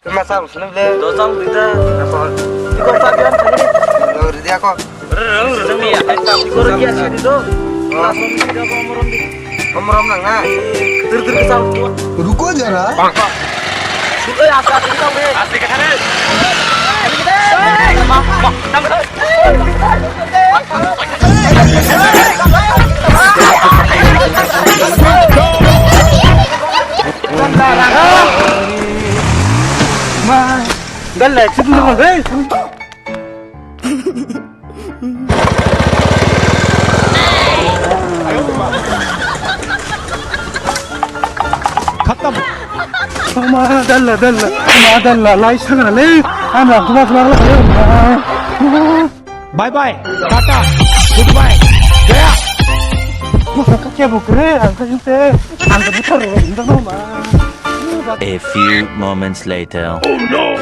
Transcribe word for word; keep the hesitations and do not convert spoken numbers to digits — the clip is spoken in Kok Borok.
Tuma sa usna ble. Do sa uri da. Ako. Iko sa bian tadi. Do uri dia ko. Iko ria sa di do. Om rom nang na. Tir tir sa. Ruko jara. Sudah ya sa di sa. Dale, situ dulu, hei. Khatam. Ma dalla dalla, ma dalla, lai sagana le. Ana kuma kuma la. Bye bye, tata, goodbye, gaya. Kya bukre, ang ka jute, ang ka butar ro, indang ma. A few moments later. Oh no!